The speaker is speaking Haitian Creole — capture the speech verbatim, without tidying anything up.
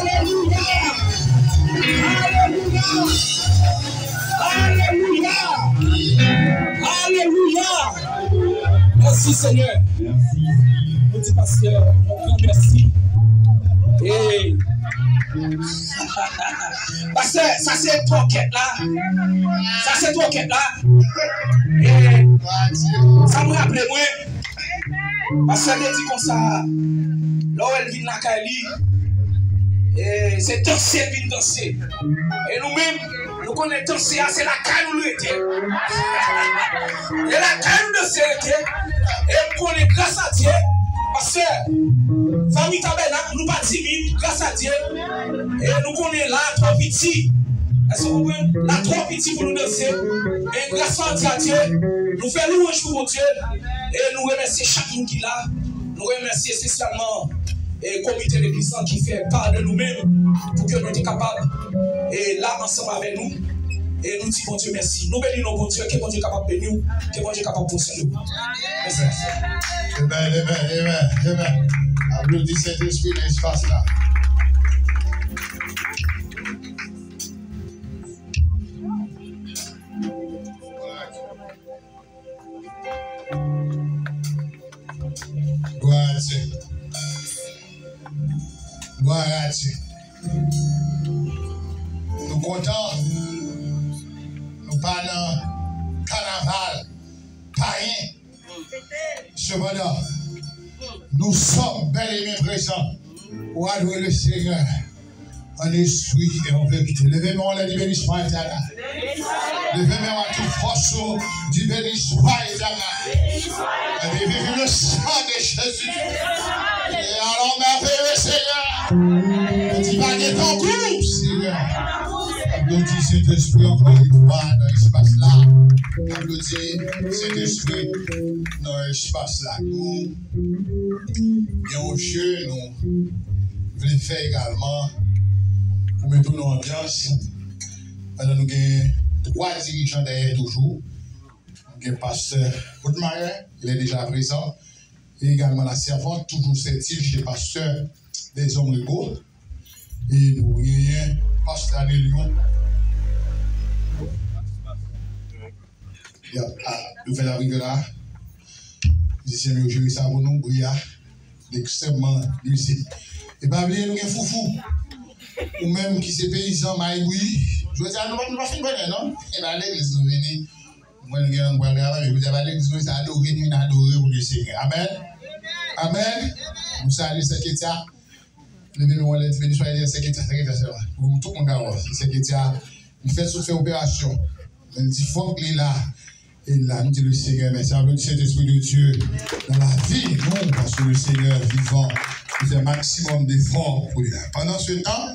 Alelouya! Alelouya! Alelouya! Alelouya! Mèsi, Senyè. Mèsi. Nou di pastè yon gran mèsi. Hey. Pastè, sa se twòkèt la. Sa se twòkèt la. Hey. Sa m raple mwen. Pastè te di konsa, lè w wè l vin lakay li, e, se danse l vin danse. E nou menm, nou konnen danse a, se lakay nou l rete. E lakay nou danse rete. E m konnen gras a Dye, pastè, fanmi Tabènak, nou pa timid, gras a Dye. E nou konnen la twò piti. Èske w konprann? La twò piti pou nou danse. Men gras a Dye, nou fè lwanj pou Bondye. E nou remèsye chak moun ki la. Nou remèsye espesyalman, e, komite legliz lan ki fè pa de nou menm pou ke nou te kapab, e, la ansanm avè nou. E nou di Bondye mèsi. Nou beni non Bondye. Ke Bondye kapab beni w. Ke Bondye kapab pwoteje w. Mèsi. Amen, amen, amen, amen. Aplodi Sentespri nan espas la. Glwa a Dye. Glwa a Dye. Nou kontan. Nou pa nan kanaval payen. Sepandan, nous sommes bel et bien présents pour adorer le Seigneur en esprit et en vérité. Leve men w anlè, di, beni swa Etènèl la. Leve men w ak tout fòs ou, di, beni swa Etènèl la. Epi viv le sang de Jésus. E alò, mèveye Senyè. Di, pa gen tankou w, Senyè. Aplodi Sentespri ankò yon fwa nan espas la. Aplodi Sentespri nan espas la. Nou gen yon je nou vle fè egalman pou mete w nan anbyans. Pandan nou gen twa dirijan dèyè toujou. Nou gen pastè Rodmayer, il est déjà présent. E egalman la servante, toujours sert-il chez pasteur des hommes égaux. E nou genyen pastè Anelyon. Y ap, a, nou fè l rive la. Mizisyen yo jere sa pou nou, bri a, li ekstrèmman nwizib. E pa bliye, nou gen Foufou. Ou menm ki se peyizan, may bri. Jodi a, nou pa, nou pa fin konnen, non? E pa legliz nou vini. Mwen, nou gen, nou pral travay, men jodi a, pa legliz nou, se adore nou vin adore pou le Senyè. Amèn. Amèn. Nou salye Sè Ketya. Leve men w anlè, di, beni swa Etènèl, Sè Ketya, Sè Ketya sèlman. Pou tout moun ka wè. Sè Ketya, li fè sou fè operasyon. Men li di fòk li la. E la, nou di le Seigneur mèsi. Aplodi Sentespri de Dye dans la vie, non, parce que le Seigneur vivant, il fait maximum d'efforts pour li la. Pandan se tan,